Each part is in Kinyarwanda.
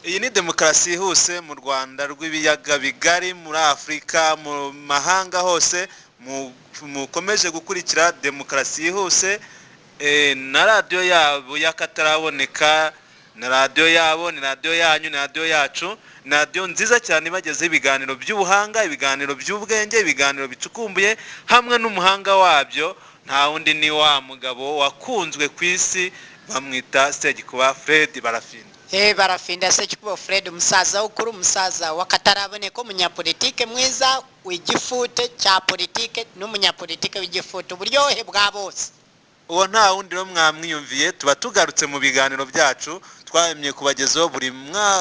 Iyi ni demokarasi yihuse mu Rwanda rw'ibiyaga bigari, muri Afurika, mu mahanga hose. Mukomeje gukurikira demokarasi yihuse na radiyo yabo y'akataraboneka, na radiyo yabo, ni radiyo yanyu, ni radiyo yacu, ni radiyo nziza cyane ibagezeho ibiganiro by'ubuhanga, ibiganiro by'ubwenge, ibiganiro bicukumbuye hamwe n'umuhanga wabyo. Nta wundi, ni wa mugabo wakunzwe ku isi, bamwita Segikuba Fred Barafinda. Barafinda Sekikubo Fred, umusaza w'ukuri, umusaza w'akataraboneka, umunyapolitike mwiza w'igifute cya politike n'umunyapolitike w'igifute, uburyohe bwa bose. Uwo nta wundi rero mwamwiyumviye. Tuba tugarutse mu biganiro byacu twahemye kubagezaho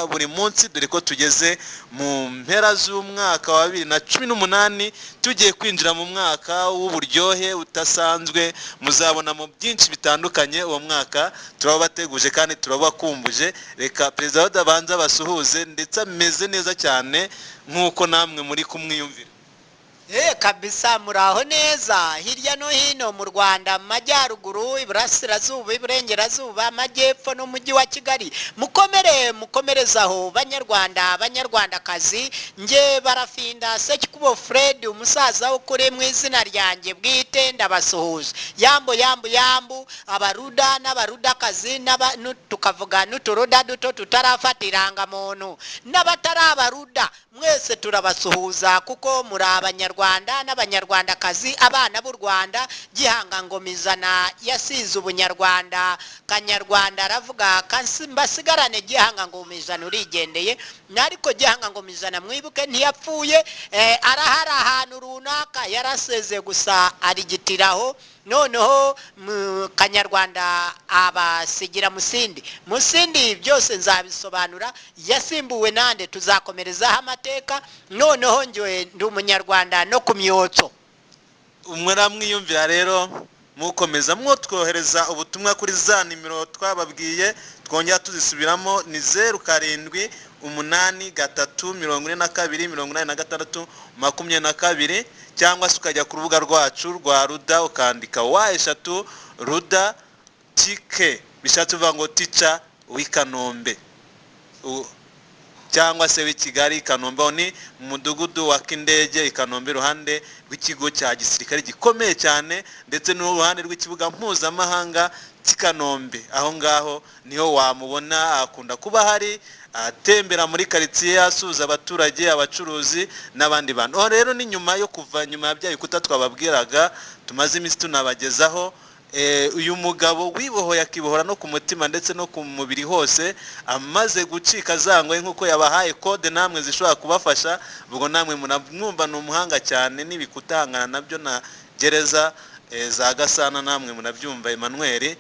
buri munsi, dore ko tugeze mu mpera z'umwaka wa 2018, tugiye kwinjira mu mwaka w'uburyohe udasanzwe. Muzabona mu byinshi bitandukanye uwo mwaka turabateguje kandi turabakumbuje. Reka perezida abanza basuhuze, ndetse ameze neza cyane nk'uko namwe muri kumwiyumvira. Kabisa, muraho neza hirya no hino mu Rwanda, mu majyaruguru, iburasirazuba, iburengerazuba, amajyepfo n'umujyi wa Kigali. Mukomere, mukomerezaho banyarwanda, banyarwandakazi. Nge Barafinda Sekikubo Fred, umusaza w'ukuri mu izina ryanjye bwite, ndabasuhuza. Yambu, yambu, yambu abaruda n'abarudakazi, tukavuga n'uturuda duto tutarafata irangamuntu n'abatari abaruda, mwese turabasuhuza kuko muri abanyarwanda n'abanyarwandakazi, abana b'u Rwanda. Gihanga Ngomizana yasize ubunyarwanda, kanyarwanda aravuga mbasigarane. Gihanga Ngomizana urigendeye, ariko Gihanga Ngomizana mwibuke ntiyapfuye, arahari ahantu runaka, yaraseze gusa arigitiraho. Noneho kanyarwanda abasigira Musindi. Musindi byose nzabisobanura, yasimbuwe nande, tuzakomerezaho amateka. Noneho njye ndi umunyarwanda no ku myotso. Muramwiyumvira rero, mukomeza mwotwohereza ubutumwa kuri za nimero twababwiye, twongera tuzisubiramo: ni 0783428622, cyangwa se ukajya ku rubuga rwacu rwa Ruda ukandika W ruda tike, bishatse kuvuga ngo tica w'i Kanombe cyangwa se w'i Kigali. Kanombe aho ni mu mudugudu wa Kindege i Kanombe, iruhande rw'ikigo cya gisirikare gikomeye cyane, ndetse n'uruhande rw'ikibuga mpuzamahanga cy'i Kanombe. Aho ngaho niho wamubona, akunda kuba hari atembera muri karitsiye, asuhuza abaturage, abacuruzi n'abandi bantu. Aho rero ni nyuma yo kuva nyuma ya bya bikuta twababwiraga tumaze iminsi tunabagezaho. Uyu mugabo wibohoye, akibohora no ku mutima ndetse no ku mubiri hose, amaze gucika zangwe nk'uko yabahaye kode namwe zishobora kubafasha. Ubwo namwe muramwumva, ni umuhanga cyane n'ibikutangana nabyo na gereza za Gasana, namwe munabyumva. Emmanuel,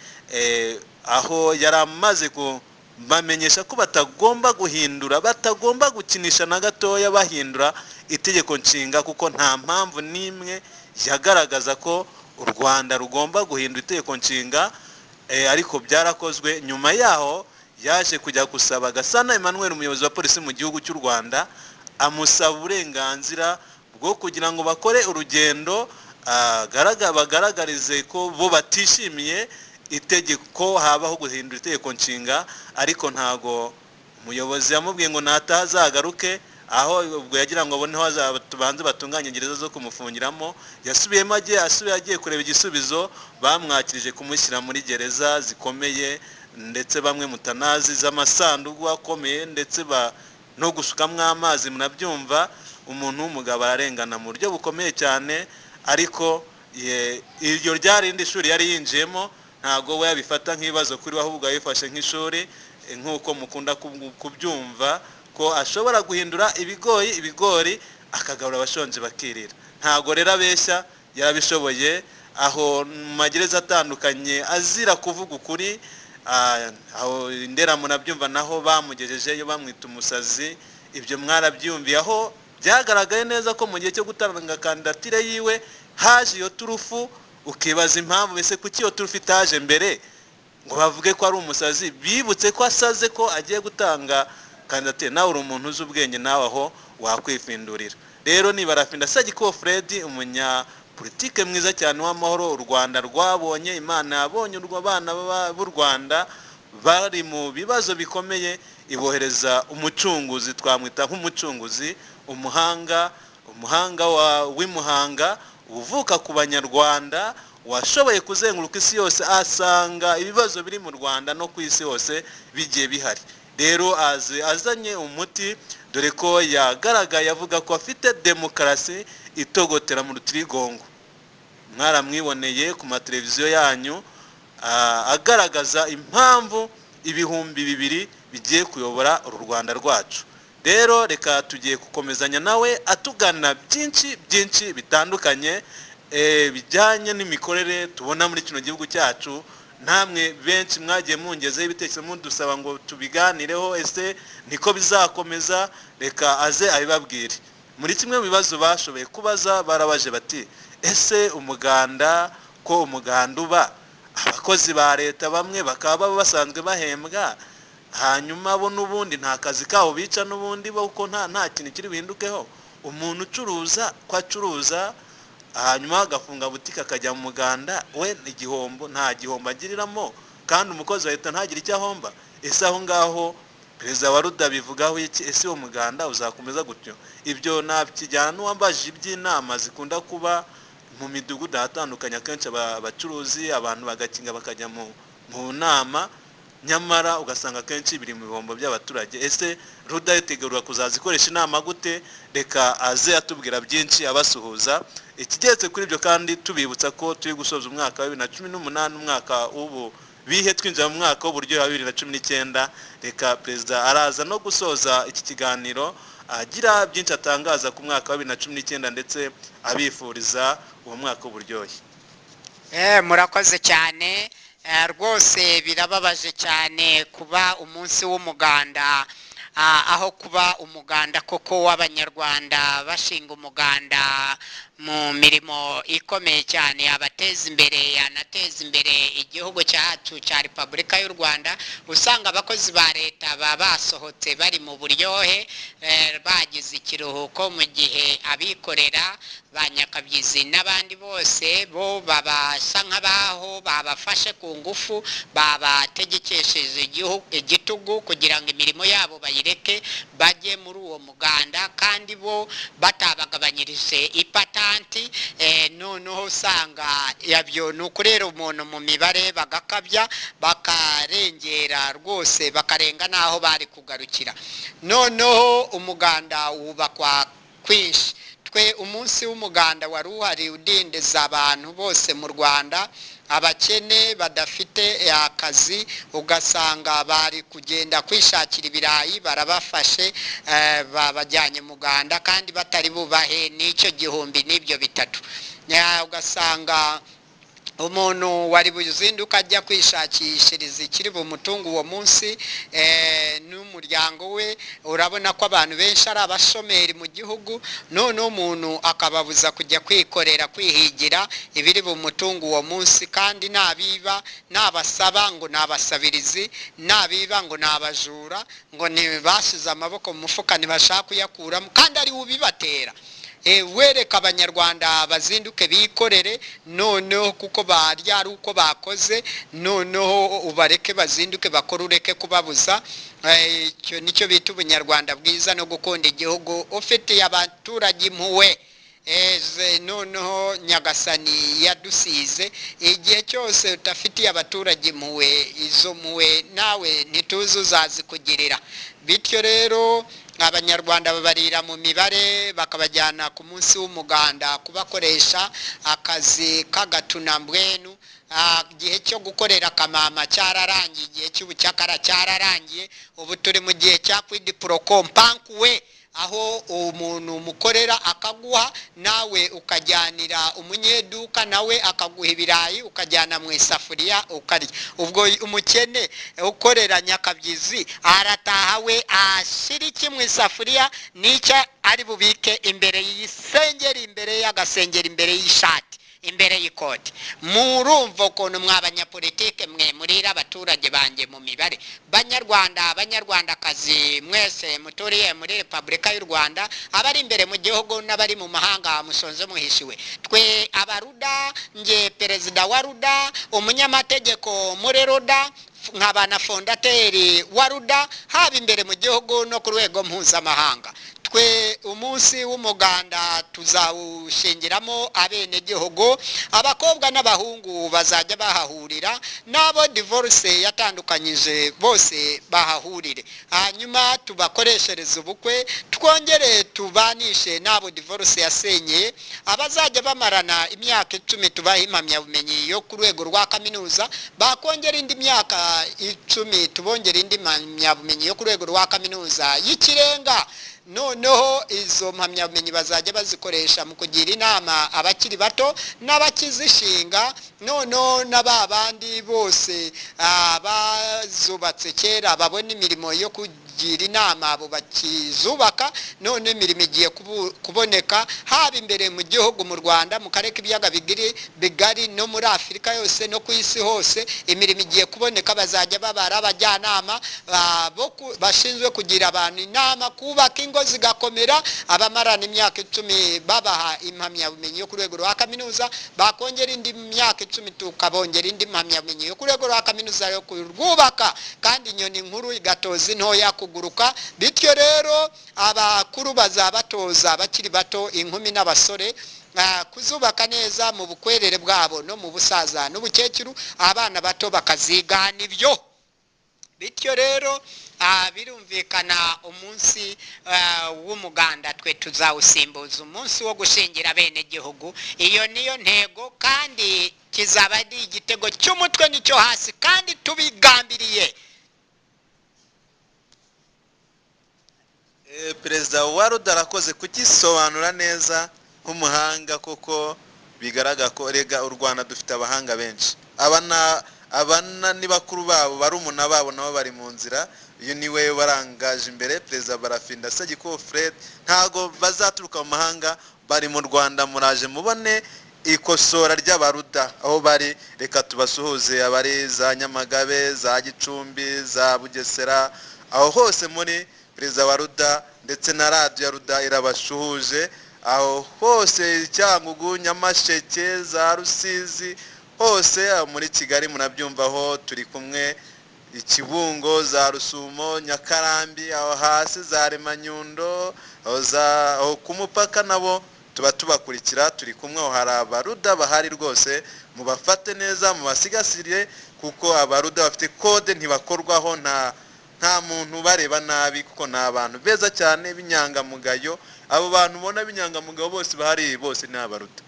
aho yari amaze kubamenyesha ko batagomba guhindura, batagomba gukinisha na gatoya bahindura itegeko nshinga, kuko nta mpamvu n'imwe yagaragaza ko u Rwanda rugomba guhindura itegeko nshinga. Ariko byarakozwe. Nyuma yaho yaje kujya gusaba Gasana Emmanuel, umuyobozi wa polisi mu gihugu cy'u Rwanda, amusaba uburenganzira bwo kugira ngo bakore urugendo, bagaragarize ko bo batishimiye itegeko habaho guhindura itegeko nshinga. Ariko ntago umuyobozi yamubwiye ngo nataha azagaruke, aho ubwo yagira ngo abone aho tubanze batunganye gereza zo kumufungiramo. Yasubiyemo agiye, asubiye agiye kureba igisubizo bamwakirije kumushyira muri gereza zikomeye, ndetse bamwe mutanazi z'amasanduku akomeye, ndetse no gusukamo amazi. Munabyumva, umuntu w'umugabo ararengana mu buryo bukomeye cyane. Ariko iryo ryari irindi shuri yari yinjiyemo, ntabwo we yabifata nk'ibibazo kuri we, ahubwo yabifashe nk'ishuri, nk'uko mukunda kubyumva ko ashobora guhindura ibigori ibigori, akagabura abashonje bakirira. Ntabwo rero abeshya, yarabishoboye. Aho mu magereza atandukanye azira kuvuga ukuri, aho Ndera munabyumva, naho bamugejejeyo bamwita umusazi, ibyo mwarabyumviye. Aho byagaragaye neza ko mu gihe cyo gutanga kandidatire yiwe haje iyo turufu, ukibaza impamvu, ese kuki iyo turufu itaje mbere ngo bavuge ko ari umusazi? Bibutse ko asaze ko agiye gutanga kandidatire. Nawe uri umuntu uzi ubwenge, nawe aho wakwifindurira. Rero ni Barafinda Segikubo Fred, umunyapolitike mwiza cyane w'amahoro u Rwanda rwabonye, Imana yabonye abana b'u Rwanda. Bari mu bibazo bikomeye, ibohereza umucunguzi, twamwita nk'umucunguzi, umuhanga, umuhanga w'imuhanga uvuka ku Banyarwanda, washoboye kuzenguruka isi yose asanga ibibazo biri mu Rwanda no ku isi hose bigiye bihari. Rero azanye umuti, dore ko yagaragaye avuga ko afite demokarasi itogotera mu rutirigongo. Mwaramwiboneye ku mateleviziyo yanyu agaragaza impamvu 2000 bigiye kuyobora uru Rwanda rwacu. Rero reka tugiye gukomezanya nawe atugana byinshi byinshi bitandukanye bijyanye n'imikorere tubona muri kino gihugu cyacu. Namwe benshi mwagiye mungezeho ibitekerezo mudusaba ngo tubiganireho, ese niko bizakomeza? Reka aze abibabwire. Muri kimwe mu bibazo bashoboye kubaza, barabaje bati: ese umuganda, ko umuganda uba abakozi ba leta bamwe bakaba baba basanzwe bahembwa, hanyuma bo n'ubundi nta kazi kabo bica n'ubundi bo ko nta kintu kiri buhindukeho, umuntu ucuruza ko acuruza hanyuma agafunga butike akajya mu muganda, we igihombo nta gihombo agiriramo, kandi umukozi wa leta ntagire icyo ahomba? Ese aho ngaho perezida wa Ruda bivugaho iki? Ese uwo muganda uzakomeza gutyo? Ibyo nakijyana n'uwambajije iby'inama zikunda kuba mu midugudu ahatandukanye, akenshi abacuruzi, abantu bagakinga bakajya mu nama, nyamara ugasanga akenshi biri mu bihombo by'abaturage. Ese Ruda yitegura kuzazikoresha inama gute? Reka aze atubwira byinshi abasuhuza. Ikigeretse kuri ibyo kandi, tubibutsa ko turi gusoza umwaka wa 2018, umwaka w'ubu bihe, twinjira mu mwaka w'uburyo wa 2019. Reka perezida araza no gusoza iki kiganiro agira byinshi atangaza ku mwaka wa 2019, ndetse abifuriza uwo mwaka w'uburyohe. Murakoze cyane. Rwose birababaje cyane kuba umunsi w'umuganda, aho kuba umuganda koko w'Abanyarwanda bashinga umuganda mu mirimo ikomeye cyane yabateza imbere, yanateza imbere igihugu cyacu cya Repubulika y'u Rwanda, usanga abakozi ba leta baba basohotse bari mu buryohe, bagize ikiruhuko, mu gihe abikorera ba nyakabyizi n'abandi bose bo babasa nk'abaho babafashe ku ngufu, babategekesheje igitugu kugira ngo imirimo yabo bayireke bajye muri uwo muganda, kandi bo batabagabanyirije ipatanti. Noneho usanga yabyo ni ukurera umuntu mu mibare, bagakabya, bakarengera rwose, bakarenga n'aho bari kugarukira. Noneho umuganda wubakwa kwinshi. Twe umunsi w'umuganda wari uhari udindiza abantu bose mu Rwanda, abakene badafite akazi ugasanga bari kugenda kwishakira ibirayi, barabafashe babajyanye muganda kandi batari bubahe n'icyo gihumbi n'ibyo bitatu. Ugasanga umuntu wari buzinduka ajya kwishakishiriza ikiri bumutunga uwo munsi n'umuryango we. Urabona ko abantu benshi ari abashomeri mu gihugu, noneho umuntu akababuza kujya kwikorera, kwihigira ibiri bumutunga uwo munsi, kandi nabiba nabasaba ngo nabasabirizi, nabiba ngo nabajura, ngo ntibashize amaboko mu mufuka ntibashaka kuyakuramo, kandi ari ubibatera. Wereka Abanyarwanda bazinduke bikorere, noneho kuko barya ari uko bakoze, noneho ubareke bazinduke bakore, ureke kubabuza. Icyo nicyo bita ubunyarwanda bwiza no gukunda igihugu ufitiye abaturage impuhwe. Noneho Nyagasani yadusize, igihe cyose udafitiye abaturage impuhwe, izo mpuhwe nawe ntituzi uzazikugirira. Bityo rero Abanyarwanda babarira mu mibare, bakabajyana ku munsi w'umuganda kubakoresha akazi k'agatunambwenu. Igihe cyo gukorera akamama cyararangiye, igihe cy'ubucyakara cyararangiye, ubu turi mu gihe cya kwidi porokompankuwe, aho umuntu umukorera akaguha, nawe ukajyanira umunyeduka, nawe akaguha ibirayi ukajyana mu isafuriya ukarya. Ubwo umukene ukorera nyakabyizi arataha we ashyira iki mu isafuriya, n'icyo ari bubike imbere y'isengeri, imbere y'agasengeri, imbere y'ishati, imbere y'ikoti. Murumva ukuntu mwa banyapolitike mwe murira abaturage banjye mu mibare. Banyarwanda, banyarwandakazi mwese muturiye muri Repubulika y'u Rwanda, abari imbere mu gihugu n'abari mu mahanga, musonze muhishiwe. Twe abaruda, nge perezida wa Ruda, umunyamategeko muri Ruda, nkaba na fondateri wa Ruda, haba imbere mu gihugu no ku rwego mpuzamahanga. Twe umunsi w'umuganda tuzawushingiramo abenegihugu, abakobwa n'abahungu bazajya bahahurira, n'abo divorce yatandukanyije bose bahahurire, hanyuma tubakoreshereze ubukwe, twongere tubanishe n'abo divorce yasenyeye. Abazajya bamarana imyaka 10 tubahe impamyabumenyi yo ku rwego rwa kaminuza, bakongera indi myaka 10 tubongera indi mpamyabumenyi yo ku rwego rwa kaminuza y'ikirenga. Noneho izo mpamyabumenyi bazajya bazikoresha mu kugira inama abakiri bato n'abakizishinga, noneho n'aba bandi bose bazubatse kera babona imirimo yo kugira inama abo bakizubaka. None imirimo igiye kuboneka haba imbere mu gihugu mu Rwanda, mu karere k'ibiyaga bigari, no muri Afurika yose no ku isi hose. Imirimo igiye kuboneka, bazajya babara abajyanama bashinzwe kugira abantu inama, kubaka ingo zigakomera. Abamarana imyaka 10 babaha impamyabumenyi yo ku rwego rwa kaminuza, bakongera indi myaka 10 tukabongera indi mpamyabumenyi yo ku rwego rwa kaminuza yo kurwubaka, kandi inyoni nkuru igatoza intoya kuguruka. Bityo rero abakuru bazabatoza abakiri bato, inkumi n'abasore, kuzubaka neza mu bukwerere bwabo no mu busaza n'ubukecuru, abana bato bakazigana ibyo. Bityo rero birumvikana umunsi w'umuganda twe tuzawusimbuza umunsi wo gushingira abenegihugu. Iyo niyo ntego, kandi kizaba ari igitego cy'umutwe n'icyo hasi, kandi tubigambiriye. Perezida wa Ruda arakoze kugisobanura neza nk'umuhanga, kuko bigaragara ko rega u Rwanda dufite abahanga benshi. Abana ni bakuru babo, barumuna babo nabo bari mu nzira. Uyu niwe warangaje imbere, Perezida Barafinda Sekikubo Fred. Ntago bazaturuka mu mahanga, bari mu Rwanda. Muraje mubone ikosora ry'abaruda aho bari. Reka tubasuhuze abari za Nyamagabe, za Gicumbi, za Bugesera, aho hose muri. Perezida wa Ruda ndetse na radiyo ya Ruda irabashuhuje aho hose, Cyangugu, Nyamasheke, za Rusizi, hose muri Kigali murabyumvaho turi kumwe, Ikibungo, za Rusumo, Nyakarambi, aho hasi za Remanyundo, aho ku mupaka nabo tuba tubakurikira, turi kumwe. Aho hari abaruda bahari rwose, mubafate neza, mubasigasire, kuko abaruda bafite kode ntibakorwaho, nta muntu bareba nabi, kuko ni abantu beza cyane b'inyangamugayo. Abo bantu ubona b'inyangamugayo bose bahari, bose ni abaruda.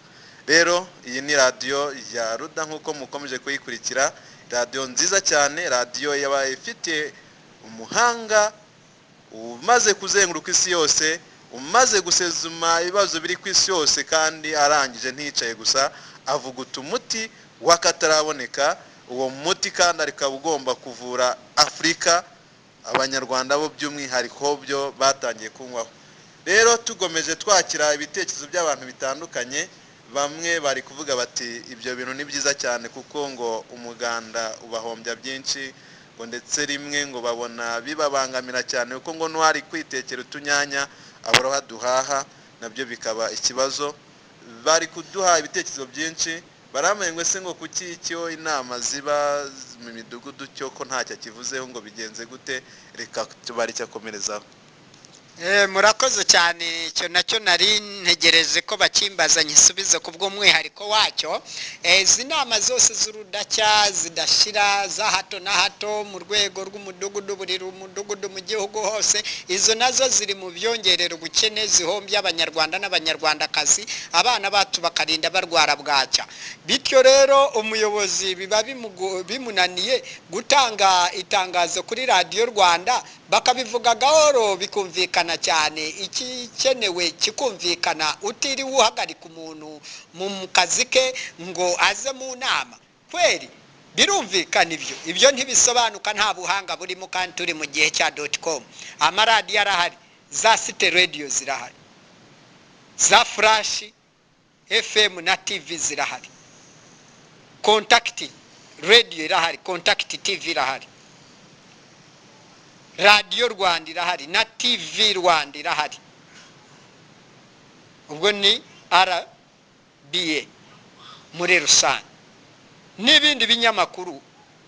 Rero iyi ni radiyo ya Ruda nk'uko mukomeje kuyikurikira, radiyo nziza cyane, radiyo yabaye ifite umuhanga umaze kuzenguruka isi yose, umaze gusezuma ibibazo biri ku isi yose, kandi arangije ntiyicaye gusa, avuguta umuti w'akataraboneka. Uwo muti kandi akaba ugomba kuvura Afurika, Abanyarwanda bo by'umwihariko byo batangiye kunywaho. Rero tugomeje twakira ibitekerezo by'abantu bitandukanye. Bamwe bari kuvuga bati ibyo bintu ni byiza cyane, kuko ngo umuganda ubahombya byinshi, ngo ndetse rimwe ngo babona bibabangamira cyane, kuko ngo n'uwari kwitekera utunyanya abura duhaha, nabyo bikaba ikibazo. Bari kuduha ibitekerezo byinshi, barambaye ngo ese ngo kuki icyo inama ziba mu midugudu cyo ko ntacyo kivuzeho, ngo bigenze gute? Reka tubaricyakomerezaho. Murakoze cyane. Icyo nacyo nari ntegereje ko bakimbaza nkisubize ku bw'umwihariko wacyo. Izi nama zose z'urudacya zidashira za hato na hato mu rwego rw'umudugudu, buri mudugudu mu gihugu hose, izo nazo ziri mu byongerera ubukene, zihombya Abanyarwanda n'Abanyarwandakazi, abana bacu bakarinda barwara bwacya. Bityo rero umuyobozi biba bimunaniye gutanga itangazo kuri Radiyo Rwanda, bakabivuga gahoro bikumvikana cyane, ikikenewe kikumvikana, utiriwe uhagarika umuntu mu kazi ke ngo aze mu nama. Kweri birumvikana ibyo ntibisobanuka, nta buhanga burimo, kandi turi mu gihe cya .com. Amaradiyo arahari, za site radiyo zirahari, za furashi FM na TV zirahari, kontakiti radiyo irahari, kontakiti TV irahari, Radiyo Rwanda irahari na TV Rwanda irahari. Ubwo ni RBA muri rusange, n'ibindi binyamakuru,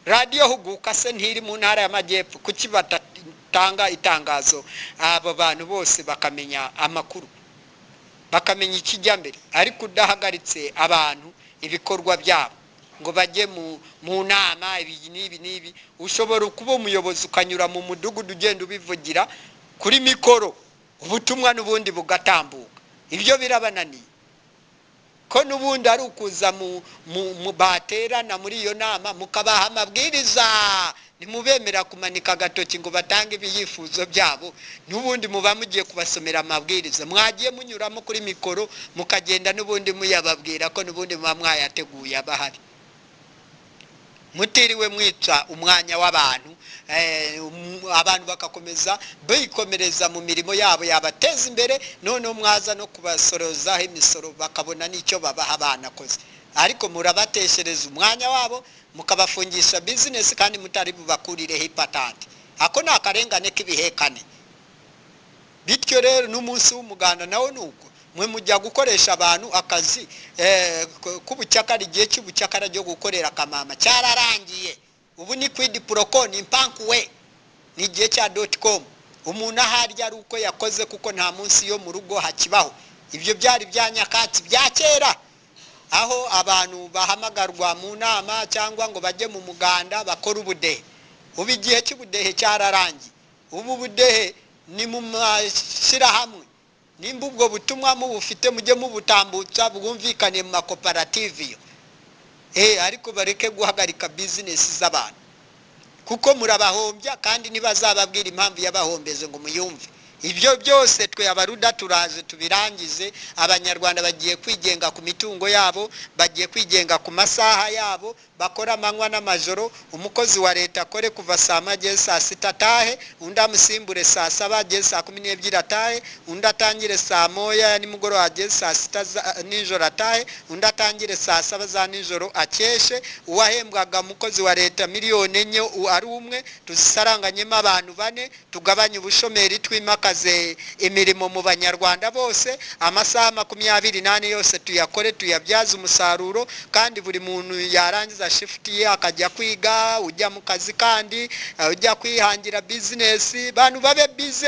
Radiyo Huguka se ntiri mu Ntara y'Amajyepfo? Kuki batatanga itangazo abo bantu bose bakamenya amakuru, bakamenya ikijya mbere? Ariko udahagaritse abantu ibikorwa byabo ngo bajye mu nama, ibi n'ibi n'ibi. Ushobora kuba umuyobozi ukanyura mu mudugudu ugenda ubivugira kuri mikoro, ubutumwa n'ubundi bugatambuka. Ibyo birabananiye ko n'ubundi ari ukuza mu baterana muri iyo nama mukabaha amabwiriza, ntimubemera kumanika agatoki ngo batange ibyifuzo byabo. N'ubundi muba mugiye kubasomera amabwiriza. Mwagiye munyuramo kuri mikoro mukagenda n'ubundi muyababwira, ko n'ubundi muba mwayateguye abahari, mutiriwe mwica umwanya w'abantu, abantu bagakomeza bikomereza mu mirimo yabo yabateza imbere. Noneho mwaza no kubasorozaho imisoro, bakabona n'icyo babaha banakoze. Ariko murabateshereza umwanya wabo, mukabafungisha bizinesi kandi mutari bubakurireho ipatante. Ako ni akarengane k'ibihekane. Bityo rero n'umunsi w'umuganda nawo ni uko. Mwe mujya gukoresha abantu akazi k'ubucyakara. Igihe cy'ubucyakara ryo gukorera akamama cyararangiye. Ubu ni quid pro quo, ni impankuwe, ni igihe cya dot com. Umuntu aho arya ari uko yakoze, kuko nta munsi yo mu rugo hakibaho. Ibyo byari bya nyakatsi bya kera, aho abantu bahamagarwa mu nama cyangwa ngo bajye mu muganda bakore ubudehe. Ubu igihe cy'ubudehe cyararangiye. Ubu budehe ni mu mashyirahamwe. Nimba ubwo butumwa mubufite, mujye mubutambutsa bwumvikane mu makoperative iyo, ariko bareke guhagarika bizinesi z'abantu, kuko murabahombya kandi ntibazababwira impamvu yabahombeje ngo muyumve. Ibyo byose twe Abaruda turaje tubirangize. Abanyarwanda bagiye kwigenga ku mitungo yabo, bagiye kwigenga ku masaha yabo, bakora amanywa n'amajoro. Umukozi wa leta akore kuva saa 1 ageze saa 6 atahe, undi amusimbure saa 7 ageze saa 12 atahe, undi atangire saa 1 ya nimugoroba ageze saa 6 nijoro atahe, undi atangire saa 7 za nijoro akeshe. Uwahembwaga umukozi wa leta miliyoni 4 ari umwe, tuzisaranganyemo abantu bane, tugabanye ubushomeri, twimakaze imirimo mu Banyarwanda bose. Amasaha 24 yose tuyakore, tuyabyaze umusaruro. Kandi buri muntu yarangiza shift ye akajya kwiga, ujya mu kazi kandi ujya kwihangira bizinesi. Bantu babe busy,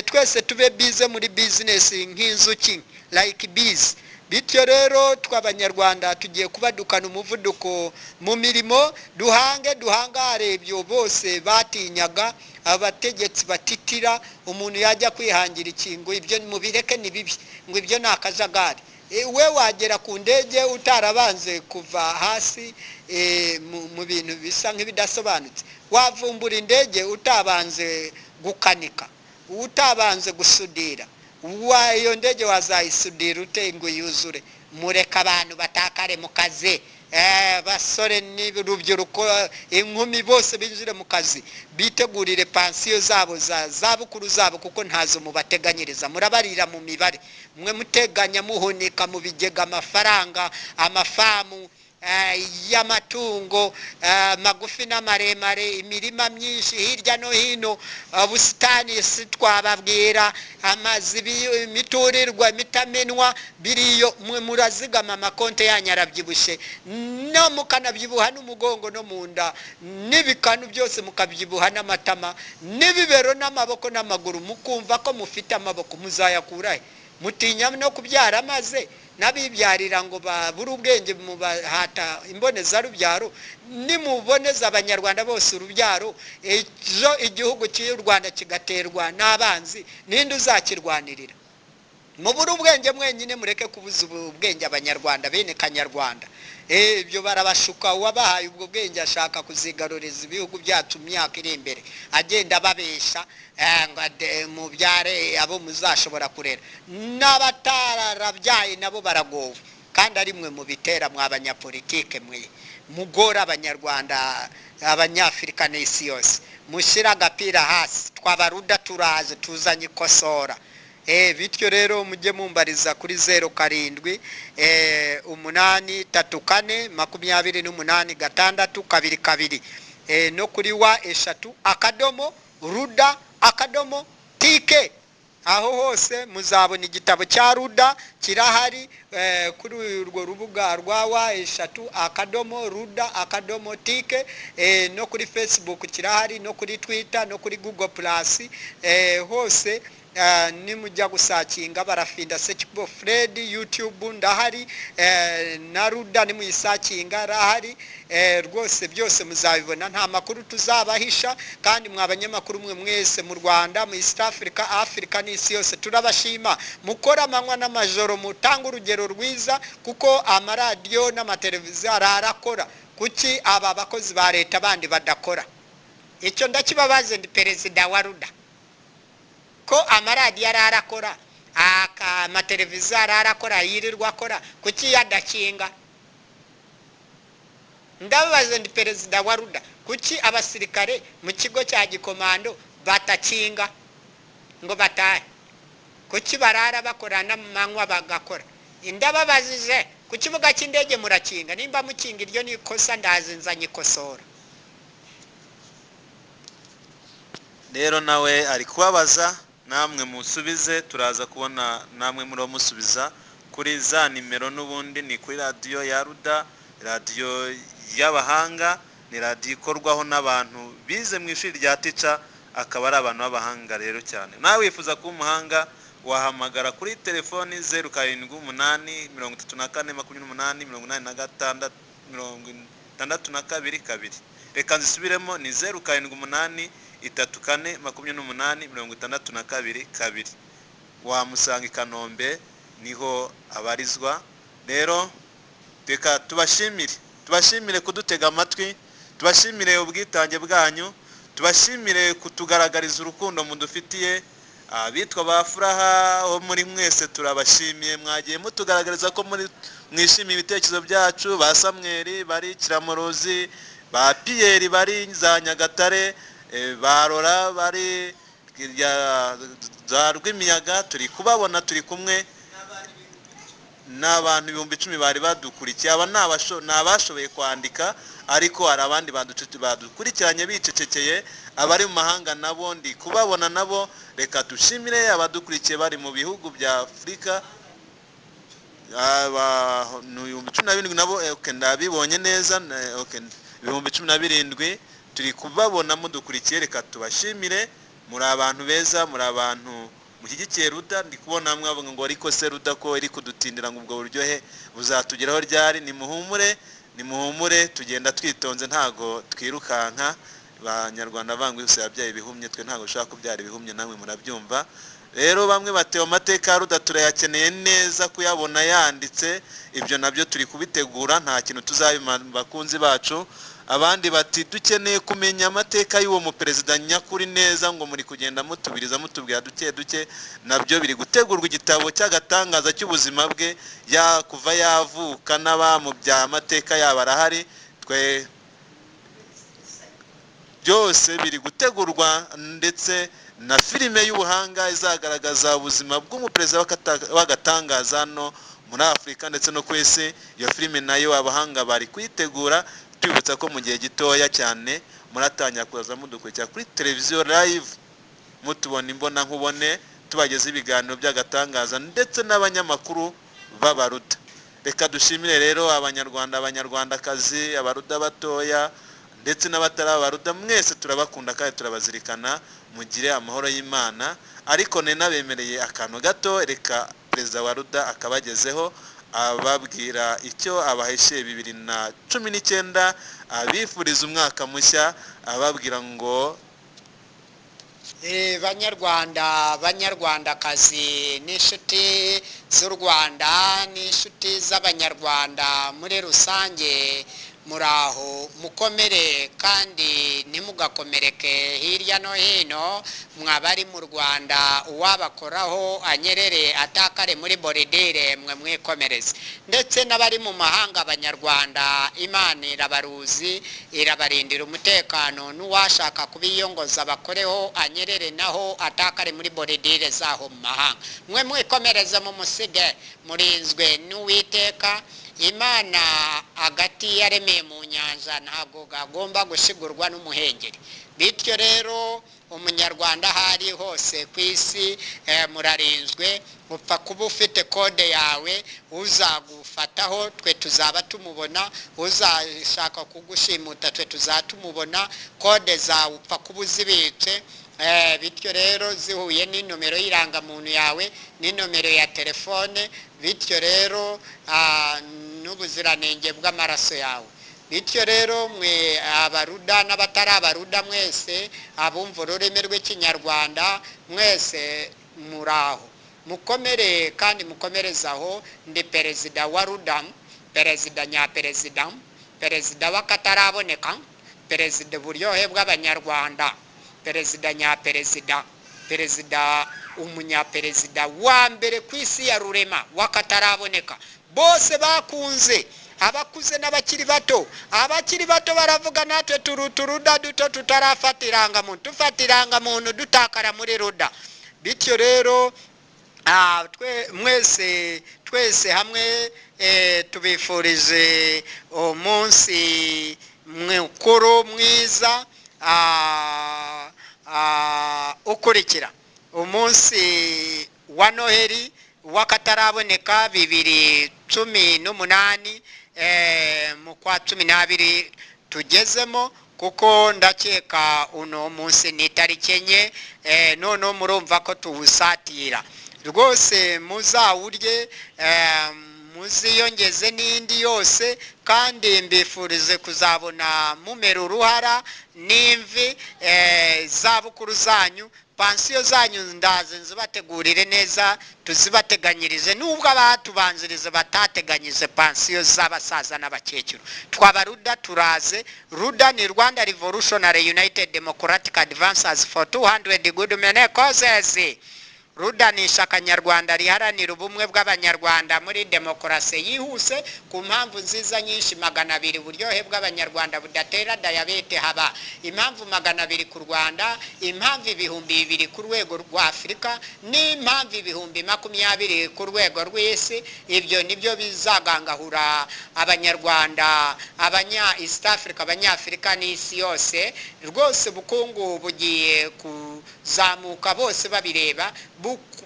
twese tube busy muri bizinesi nk'inzuki, like bees. Bityo rero tw'Abanyarwanda tugiye kubadukana umuvuduko mu mirimo, duhange, duhangare ibyo bose batinyaga. Abategetsi batitira umuntu yajya kwihangira ikingo, ibyo mubireke ni bibi, ngo ibyo ni akajagari. We wagera ku ndege utarabanze kuva hasi mu bintu bisa nk'ibidasobanutse? Wavumbura indege utabanze gukanika, utabanze gusudira? Wa iyo ndege wazayisudira ute ngo yuzure? Mureka abantu batakare mu kazi. Basore n'urubyiruko, inkumi, bose binjire mu kazi, bitegurire pansiyo zabo za zabukuru zabo, kuko ntazo mubateganyiriza. Murabarira mu mibare. Mwe muteganya muhunika mu bigega amafaranga, amafamu y'amatungo magufi n'amaremare, imirima myinshi hirya no hino, ubusitani si twababwira, amazu, imiturirwa, imitamenwa biriyo. Mwe murazigama, amakonte yanyu arabyibushye, no mukanabyibuha n'umugongo no mu nda n'ibikanu byose, mukabyibuha n'amatama n'ibibero n'amaboko n'amaguru, mukumva ko mufite amaboko. Muzayakura he? Mutinya no kubyara, maze n'abibyarira ngo babure ubwenge mubahata imbonezarubyaro. Nimuboneza Abanyarwanda bose urubyaro, ejo igihugu cy'u Rwanda kigaterwa n'abanzi, ninde uzakirwanirira? Mubure ubwenge mwenyine, mureke kubuza ubwenge Abanyarwanda bene Kanyarwanda. Ibyo barabashuka. Uwabahaye ubwo bwenge ashaka kuzigaruriza ibihugu byacu mu myaka iri imbere, agenda ababesha ngo mubyare abo muzashobora kurera. N'abatararabyaye nabo baragowe, kandi ari mwe mubitera, mwa banyapolitike mwe mugora Abanyarwanda, Abanyafurika n'isi yose. Mushyire agapira hasi, twabaruda turaje, tuzanye ikosora. Bityo rero mujye mumbariza kuri 07 834 28 622, no kuri w3.ruda.tk. Aho hose muzabona igitabo cya Ruda kirahari kuri urwo rubuga rwa w3.ruda.tk, no kuri Facebook kirahari, no kuri Twitter, no kuri Google Plus, hose nimujya gusakinga Barafinda Sekikubo Fred, YouTube ndahari, na Ruda nimuyisakinga rahari, rwose byose muzabibona, nta makuru tuzabahisha. Kandi mwa banyamakuru mwe mwese mu Rwanda, mu East Africa, Africa n'isi yose, turabashima, mukora amanywa n'amajoro, mutanga urugero rwiza, kuko amaradiyo n'amateleviziyo ararakora. Kuki aba bakozi ba leta bandi badakora? Icyo ndakibabaze, ndi perezida wa Ruda, ko amaradiyo ararakora, amateleviziyo ararakora, yirirwa akora, kuki yadakinga? Ndababaze, ndi perezida wa Ruda, kuki abasirikare mu kigo cya Gikomando batakinga ngo batahe? Kuki barara bakora n'amanywa bagakora? Ndababazije, ku kibuga cy'indege murakinga? Nimba mukinga, iryo ni ikosa, ndazi nzanyikosora. Rero nawe ari kubabaza, namwe musubize, turaza kubona namwe muri musubiza kuri za nimero. N'ubundi ni kuri radiyo ya Ruda, radiyo y'abahanga, ni radiyo ikorwaho n'abantu bize mu ishuri rya tica, akaba ari abantu b'abahanga rero cyane. Nawe wifuza kuba umuhanga, wahamagara kuri telefoni 078 34 28 86 62 2. Reka nzisubiremo, ni 078 34 28 62 2. Wamusanga i Kanombe, niho abarizwa. Rero reka tubashimire, tubashimire kudutega amatwi, tubashimire ubwitange bwanyu, tubashimire kutugaragariza urukundo mudufitiye. Abitwa ba Furaha bo muri mwese turabashimiye, mwagiye mutugaragariza ko muri mwishimiye ibitekerezo byacu. Ba Samweri bari Kiramuruzi, ba Piyeri bari za Nyagatare, ba Rora bari za Rwimiyaga, turi kubabona, turi kumwe n'abantu 10,000 bari badukurikiye. Aba ni abashoboye kwandika, ariko hari abandi badukurikiranye bicecekeye, abari mu mahanga nabo ndi kubabona nabo. Reka dushimire abadukurikiye bari mu bihugu bya Afurika, abantu 17,000 nabo, okay, ndabibonye neza, okay, 17,000 turi kubabona mudukurikiye. Reka tubashimire, muri abantu beza, muri abantu mushyigikiye Ruda. Ndi kubona mwavuga ngo ariko se Ruda ko iri kudutindira, ngo ubwo buryohe buzatugeraho ryari? Nimuhumure, nimuhumure, tugenda twitonze, ntago twirukanka. Abanyarwanda banga yose yabyaye ibihumye, twe ntago dushobora kubyara ibihumye, namwe murabyumva. Rero bamwe batewe amateka ya Ruda turayakeneye neza kuyabona yanditse, ibyo nabyo turi kubitegura, nta kintu tuzabima bakunzi bacu. Abandi bati dukeneye kumenya amateka y'uwo muperezida nyakuri neza, ngo muri kugenda mutubiriza mutubwira duke duke, nabyo biri gutegurwa, igitabo cy'agatangaza cy'ubuzima bwe, ya kuva yavuka n'abamubyaye, amateka yabo arahari, twe byose biri gutegurwa, ndetse na filime y'ubuhanga izagaragaza ubuzima bw'umuperezida w'agatangaza hano muri Afurika ndetse no ku isi. Iyo filime nayo abahanga bari kuyitegura. Tubibutsa ko mu gihe gitoya cyane muratangira kuza mudukurikira kuri televiziyo live, mutubona imbona nkubone, tubagezaho ibiganiro by'agatangaza ndetse n'abanyamakuru b'Abaruda. Reka dushimire rero Abanyarwanda, Abanyarwandakazi, Abaruda batoya ndetse n'abatari Abaruda, mwese turabakunda kandi turabazirikana, mugire amahoro y'Imana. Ariko nenabemereye akantu gato, reka perezida wa Ruda akabagezeho, ababwira icyo abahishiye 2019, abifuriza umwaka mushya, ababwira ngo Banyarwanda, Banyarwandakazi n'inshuti z'u Rwanda n'inshuti z'Abanyarwanda muri rusange, muraho mukomere kandi ntimugakomereke hirya no hino. Mwabari mu Rwanda, uwabakoraho anyerere atakare muri boridire, mwe mwikomereze. Ndetse n'abari mu mahanga, Abanyarwanda, Imana irabaruzi, irabarindira umutekano, n'uwashaka kubiyongoza bakoreho anyerere naho atakare muri boridire zaho mu mahanga. Mwe mwikomereze, mumusige, murinzwe n'Uwiteka Imana. Agati yaremeye mu nyanja ntabwo gagomba gushigurwa n'umuhengeri. Bityo rero Umunyarwanda aho ari hose ku isi murarinzwe, upfa kuba ufite kode yawe, uzagufataho twe tuzaba tumubona, uzashaka kugushimuta twe tuzaba tumubona, kode zawe upfa kuba uzibitse. Bityo rero zihuye n'inomero y'irangamuntu yawe n'inomero ya telefone, bityo rero n'ubuziranenge bw'amaraso yawe. Bityo rero mwe abaruda n'abatari abaruda mwese abumva ururimi rw'Ikinyarwanda mwese muraho, mukomere kandi mukomereze aho. Ndi perezida wa Ruda, perezida nyaperezida, perezida w'akataraboneka, perezida uburyohe bw'Abanyarwanda, perezida nyaperezida, perezida umunyaperezida wa mbere ku isi ya rurema w'akataraboneka. Bose bakunze, abakuze n'abakiri bato. Abakiri bato baravuga natwe turuturuda duto tutarafata irangamuntu, tufata irangamuntu dutakara muri ruda. Bityo rero mwese twese hamwe tubifurije umunsi mukuru mwiza ukurikira umunsi wa Noheli w'akataraboneka 2018, mu kwa 12 tugezemo, kuko ndakeka uno munsi ni itariki 4, noneho murumva ko tuwusatira rwose. Muzawurye, muziyongeze n'indi yose, kandi mbifurize kuzabona mumera uruhara n'imvi, zabukuru zanyu, pansiyo zanyu ndaze nzibategurire neza, tuzibateganyirize, nubwo abatubanzirize batateganyije pansiyo z'abasaza n'abakecuru. Twaba Ruda turaze. Ruda ni Rwanda Revolutionary United Democratic Advances for 200 Good Many Causes. Ruda ni ishyaka nyarwanda riharanira ubumwe bw'Abanyarwanda muri demokarasi yihuse ku mpamvu nziza nyinshi 200. Uburyohe bw'Abanyarwanda budatera dayabete haba impamvu 200 ku Rwanda, impamvu 2000 ku rwego rwa Afurika, n'impamvu 20,000 ku rwego rw'isi. Ibyo nibyo bizagangahura Abanyarwanda, abanya East Africa, Abanyafurika n'isi yose. Rwose ubukungu bugiye kuzamuka bose babireba,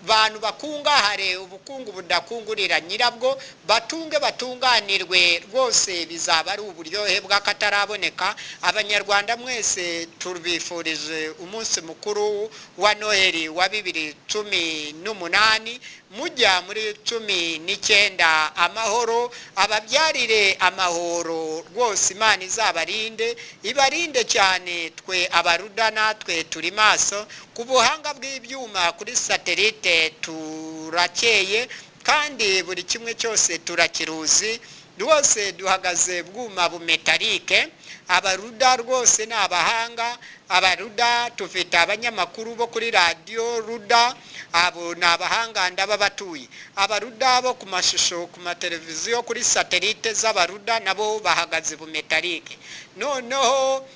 bantu bakungahare, ubukungu budakungurira nyirabwo, batunge batunganirwe, rwose bizaba ari uburyohe bw'akataraboneka. Abanyarwanda mwese tubifurije umunsi mukuru wa Noheli wa 2018, mujya muri 19 amahoro, ababyarire amahoro rwose. Imana izabarinde, ibarinde cyane. Twe abaruda natwe turi maso ku buhanga bw'ibyuma, kuri satelite turakeye, kandi buri kimwe cyose turakiruzi rwose, duhagaze bwuma bumetarike. Abaruda rwose ni abahanga. Abaruda tufite abanyamakuru bo kuri radiyo Ruda, abo ni abahanga ndababatuye. Abaruda bo ku mashusho, ku mateleviziyo, kuri satelite z'abaruda nabo bahagaze bumetarike. Noneho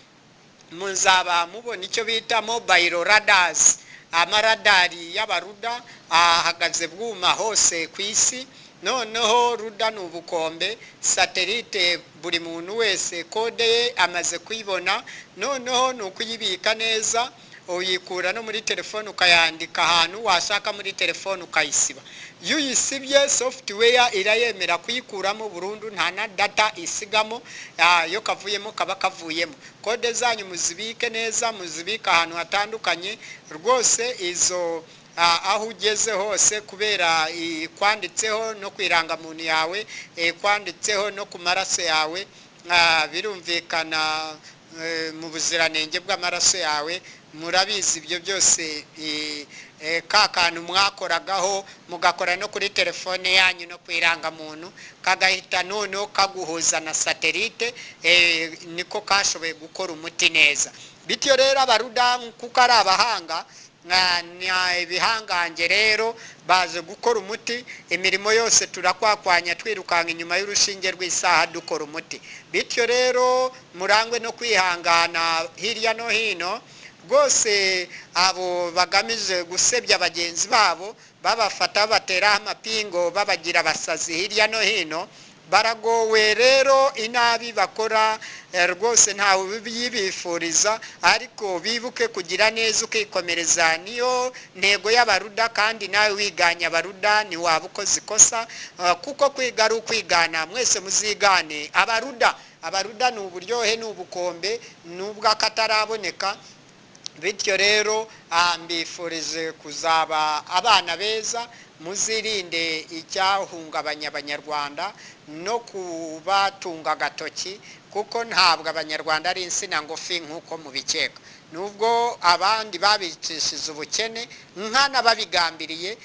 muzaba mubona icyo bita mobile radars, amaradari y'abaruda ahagaze bwuma hose ku isi. Noneho Ruda ni ubukombe, satelite buri muntu wese kode ye amaze kuyibona, noneho ni ukuyibika neza, uyikura no muri telefone ukayandika ahantu washaka muri telefone ukayisiba. Iyo uyisibye software irayemera kuyikuramo burundu, nta na data isigamo, iyo kavuyemo kaba kavuyemo. Kode zanyu muzibike neza, muzibike ahantu hatandukanye rwose, izo aho ugeze hose, kubera kwanditseho no ku irangamuntu yawe, kwanditseho no ku maraso yawe, birumvikana mu buziranenge bw'amaraso yawe. Murabizi ibyo byose, ka kantu mwakoragaho mugakora no kuri telefone yanyu no ku irangamuntu, kagahita noneho kaguhuza na satelite, niko kashoboye gukora umuti neza. Bityo rero abaruda kuko ari abahanga, ibihangange rero baje gukora umuti, imirimo yose turakwakwanya twirukanka inyuma y'urushinge rw'isaha dukora umuti. Bityo rero murangwe no kwihangana hirya no hino rwose, abo bagamije gusebya bagenzi babo babafata babateraho amapingo babagira abasazi hirya no hino, Baragowe rero, inabi bakora rwose ntawe biyibifuriza, ariko bibuke kugira neza ukikomereza, niyo ntego y'Abaruda. Kandi nawe wiganya Abaruda ntiwaba ukoze ikosa, kuko kwiga ari ukwigana. Mwese muzigane Abaruda. Abaruda ni uburyohe, ni ubukombe, ni ubw'akataraboneka. Bityo rero mbifurije kuzaba abana beza, muzirinde icyahungabanya Abanyarwanda no kubatunga agatoki, kuko ntabwo Abanyarwanda ari insina ngufi nk'uko mubikeka, nubwo abandi babicishije ubukene nkana babigambiriye.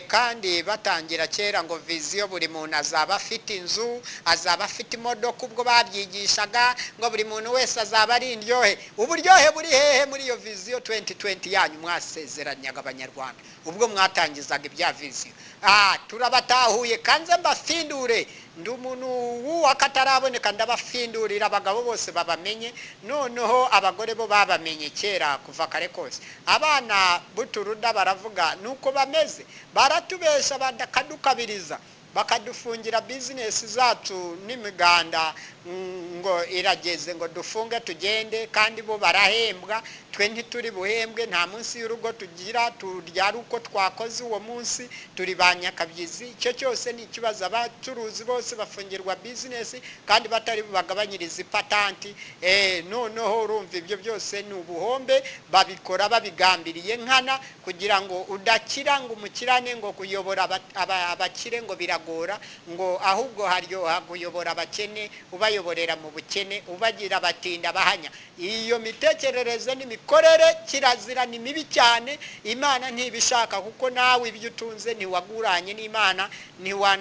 Kandi batangira kera ngo vision, buri muntu azaba afite inzu, azaba afite imodoka. Ubwo babyigishaga ngo buri muntu wese azaba ari indyohe, uburyohe buri hehe muri iyo vision 2020 yanyu mwasezeranyaga Abanyarwanda ubwo mwatangizaga ibya vision? Turabatahuye, kanze mbafindure. Ndi umuntu w'uwakataraboneka, ndabafindurira abagabo bose babamenye. Noneho abagore bo babamenye kera, kuva kare kose. Abana b'uturuda baravuga nuko bameze, baratubesha, bakadukabiriza, bakadufungira bizinesi zacu n'imiganda, ngo irageze ngo dufunge tugende, kandi bo barahembwa, twe ntituri buhembwe. Nta munsi y'urugo tugira, turya ari uko twakoze uwo munsi, turi ba nyakabyizi. Icyo cyose ni ikibazo. Abacuruzi bose bafungirwa bizinesi kandi batari bagabanyiriza ipatanti. Noneho urumva ibyo byose ni ubuhombe, babikora babigambiriye nkana kugira ngo udakira ngo umukirane, ngo kuyobora abakire ngo biragora, ngo ahubwo haryoha kuyobora abakene, ubayoborera mu bukene, ubagira batinda bahanya. Iyo mitekerereze n'imikorere kirazira, ni mibi cyane, Imana ntibishaka, kuko nawe ibyo utunze ntiwaguranye n'Imana,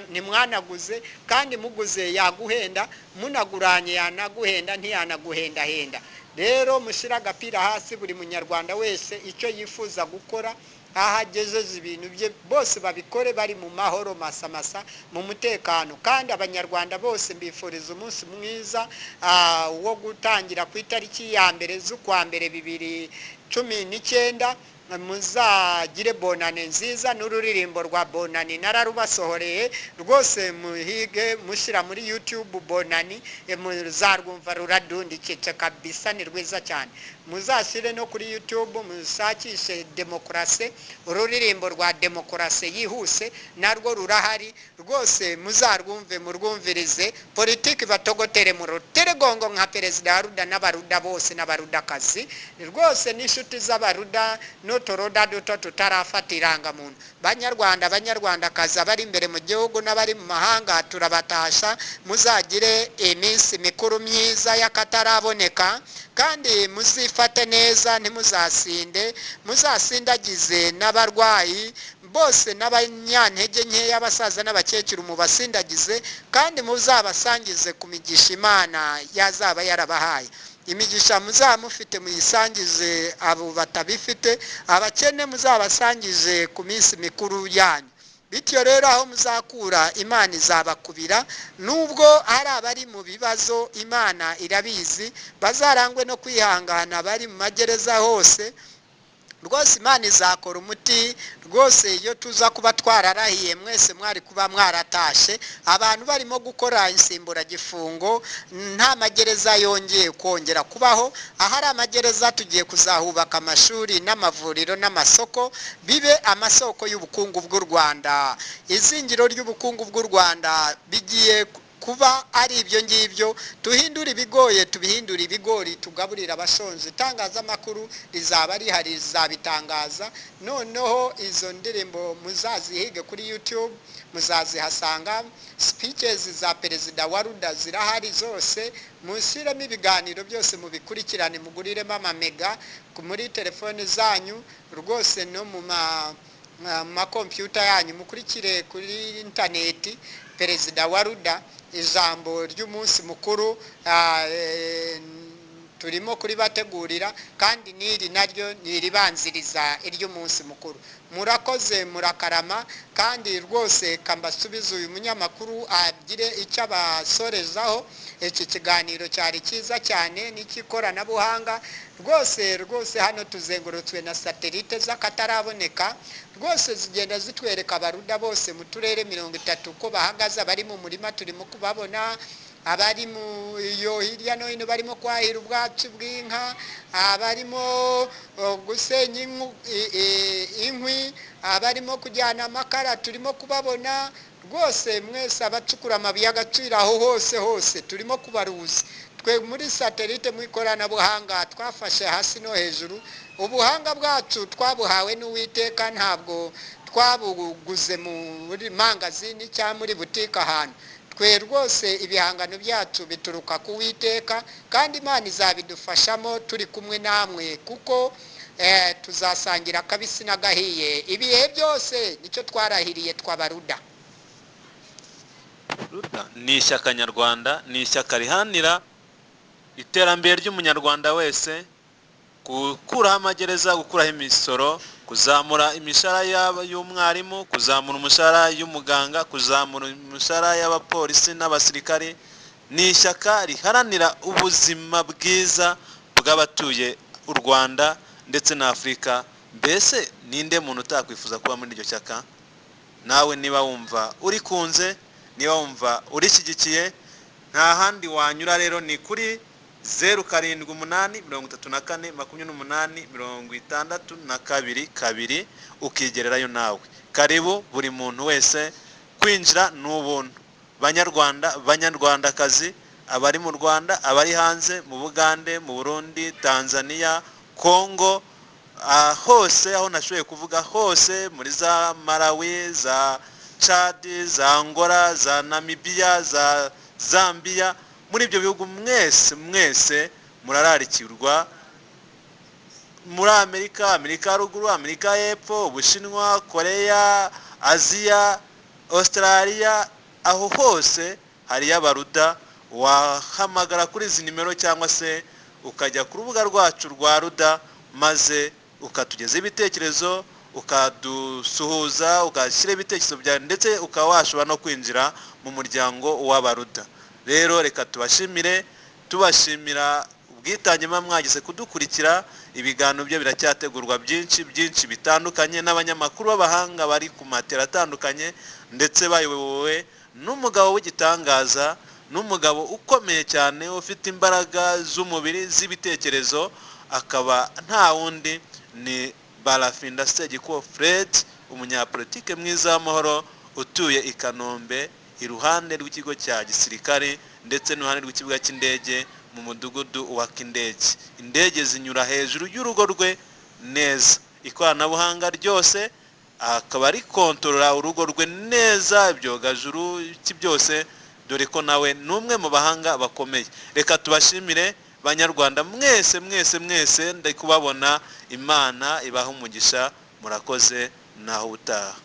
ntimwanaguze, kandi muguze yaguhenda, munaguranye yanaguhenda, ntiyanaguhendahenda. Rero mushyire agapira hasi, buri munyarwanda wese icyo yifuza gukora, aho agejeje ibintu bye, bose babikore bari mu mahoro masamasa, mu mutekano. Kandi Abanyarwanda bose mbifuriza umunsi mwiza wo gutangira ku itariki ya 1 z'ukwa mbere 2019. Muzagire bonane nziza, n'ururirimbo rwa bonani nararubasohoreye rwose, muhige mushyira muri YouTube bonani, muzarwumva ruradundikitse kabisa, ni rwiza cyane. Muzashyire no kuri YouTube mushakishe demokarasi, ururirimbo rwa demokarasi yihuse narwo rurahari rwose, muzarwumve murwumvirize. Politiki batogotere mu ruteregongo nka perezida wa Ruda n'Abaruda bose n'Abarudakazi rwose, n'inshuti z'Abaruda n'uturuda duto tutarafata irangamuntu. Banyarwanda, Banyarwandakazi, abari imbere mu gihugu n'abari mu mahanga, turabatasha. Muzagire iminsi mikuru myiza y'akataraboneka, kandi muzifate neza, ntimuzasinde, muzasindagize n'abarwayi bose n'abanyantege nkeya, abasaza n'abakecuru mubasindagize, kandi muzabasangize ku migisha Imana yazaba yarabahaye. Imigisha muzamufite muyisangize abo batabifite, abakene muzabasangize ku minsi mikuru yanyu. Bityo rero aho muzakura Imana izabakubira, nubwo hari abari mu bibazo Imana irabizi, bazarangwe no kwihangana bari mu magereza hose. Rwose Imana izakora umuti rwose. Iyo tuza kuba twararahiye mwese mwari kuba mwaratashe. Abantu barimo gukora insimburagifungo, nta magereza yongeye kongera kubaho. Ahari amagereza tugiye kuzahubaka amashuri n'amavuriro n'amasoko, bibe amasoko y'ubukungu bw'u Rwanda. Izingiro ry'ubukungu bw'u Rwanda bigiye kuba ari ibyo ngibyo. Tuhindure ibigoye, tubihindure ibigori, tugaburira abashonje. Itangazamakuru rizaba rihari, rizabitangaza. Noneho izo ndirimbo muzazihige kuri YouTube, muzazihasanga. Speeches za perezida wa Ruda zirahari zose, mushyiremo ibiganiro byose mubikurikirane, muguriremo amamega muri telefone zanyu rwose, no mu makompiyuta yanyu, mukurikire kuri interineti perezida wa Ruda, ijambo ry'umunsi mukuru. Turimo kuribategurira, kandi n'iri naryo ni iribanziriza iry'umunsi mukuru. Murakoze, murakarama. Kandi rwose kambasubize uyu munyamakuru agire icyo abasorezaho. Iki kiganiro cyari cyiza cyane n'icy'ikoranabuhanga rwose rwose. Hano tuzengurutswe na satelite z'akataraboneka rwose, zigenda zitwereka abaruda bose mu turere 30 uko bahagaze. Abari mu murima turimo kubabona, abari mu iyo hirya no hino barimo kwahira ubwatsi bw'inka, abarimo gusenya inkwi, abarimo kujyana amakara turimo kubabona rwose. Mwese abacukura amabuye y'agaciro aho hose hose turimo kubaruzi. Twe muri satelite, mu ikoranabuhanga, twafashe hasi no hejuru. Ubuhanga bwacu twabuhawe n'Uwiteka, ntabwo twabuguze muri mangazini cyangwa muri butike ahantu. Twe rwose ibihangano byacu bituruka ku Witeka, kandi Imana izabidufashamo turi kumwe namwe, kuko tuzasangira akabisi n'agahiye ibihe byose. Nicyo twarahiriye twabaruda. Ruda ni ishyaka nyarwanda, ni ishyaka riharanira iterambere ry'umunyarwanda wese, gukuraho amagereza, gukuraho imisoro, kuzamura imishahara y'umwarimu, kuzamura umushahara y'umuganga, kuzamura imishahara y'abapolisi n'abasirikari. Ni ishyaka riharanira ubuzima bwiza bw'abatuye u Rwanda ndetse na Afurika. Mbese ninde muntu utakwifuza kuba muri iryo shyaka? Nawe niba wumva urikunze, niba wumva urishyigikiye, nta handi wanyura rero ni kuri 0783 428 62 2, ukigererayo nawe. Karibu buri muntu wese, kwinjira ni ubuntu. Banyarwanda, banyarwandakazi, abari mu Rwanda, abari hanze, mu Bugande, mu Burundi, Tanzania, Kongo, hose aho nashoboye kuvuga hose, muri za Malawi, za Chad, za Angola, za Namibia, za Zambia, muri ibyo bihugu mwese mwese murararikirwa. Muri Amerika, Amerika ya Ruguru, Amerika y'Epfo, Ubushinwa, Korea, Aziya, Australia, aho hose hariyo abaruda. Wahamagara kuri izi nimero cyangwa se ukajya ku rubuga rwacu rwa Ruda, maze ukatugezaho ibitekerezo, ukadusuhuza, ugashyira ibitekerezo byawe, ndetse ukaba washobora no kwinjira mu muryango w'abaruda. Rero reka tubashimire, tubashimira ubwitange muba mwagize kudukurikira. Ibiganiro byo biracyategurwa byinshi byinshi bitandukanye n'abanyamakuru b'abahanga bari ku matera atandukanye, ndetse bayobowe n'umugabo w'igitangaza, n'umugabo ukomeye cyane, ufite imbaraga z'umubiri, z'ibitekerezo, akaba nta wundi ni Barafinda Segikubo Fred, umunyapolitike mwiza w'amahoro utuye i Kanombe iruhande rw'ikigo cya gisirikare ndetse n'iruhande rw'ikibuga cy'indege mu mudugudu wa Kindege. Indege zinyura hejuru y'urugo rwe neza, ikoranabuhanga ryose akaba rikontorora urugo rwe neza, ibyogajuru, iki byose, dore ko nawe ni umwe mu bahanga bakomeye. Reka tubashimire banyarwanda mwese mwese mwese, ndi kubabona. Imana ibahe umugisha, murakoze, naho ubutaha.